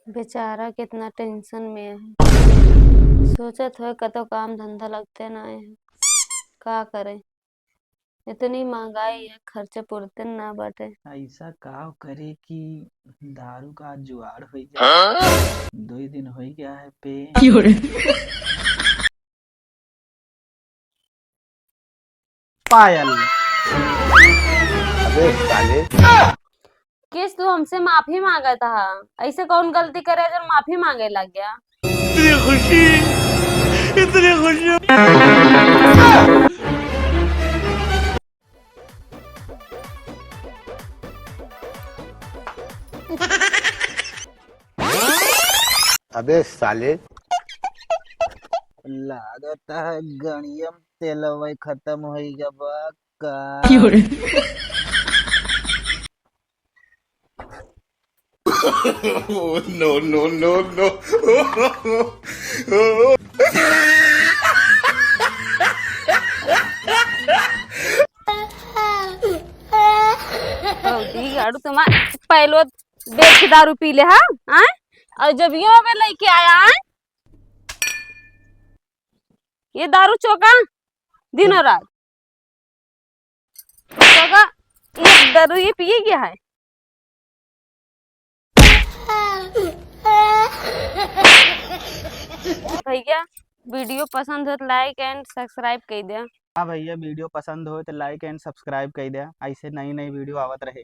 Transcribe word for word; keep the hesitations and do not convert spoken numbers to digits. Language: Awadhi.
बेचारा कितना tension में है, सोचत होए कतो काम धंधा लगते ना है, का करे, इतनी महंगाई है, खर्चे पुरते ना बाटे। ऐसा का करे कि दारू का जुगाड़ हो जाए। हाँ? दो ही दिन हो गया है पे। क्यों रे? पायल। अबे साले। किस तू हमसे माफी मांगत हा? ऐसे कौन गलती करे जो माफी मांगे लग गया? इतनी खुशी, इतनी खुशी। अबे साले। लागत है गणियम तेलवे खत्म होई गवा का। क्यों रे? Oh, no, no, no, no। भौजी, गाड़ू तुम्हार पहलो बेच के दारू पी ले, हाँ? आय? और जब यो अबे लेके आया, आय? ये दारू चोका दिनों रात। चोका, ये दारू ये पिए क्या है? भैया, video पसंद हो तो like and subscribe कर दे। हाँ भैया, video पसंद हो तो like and subscribe कर दे, ऐसे नई नई video आवत रहे।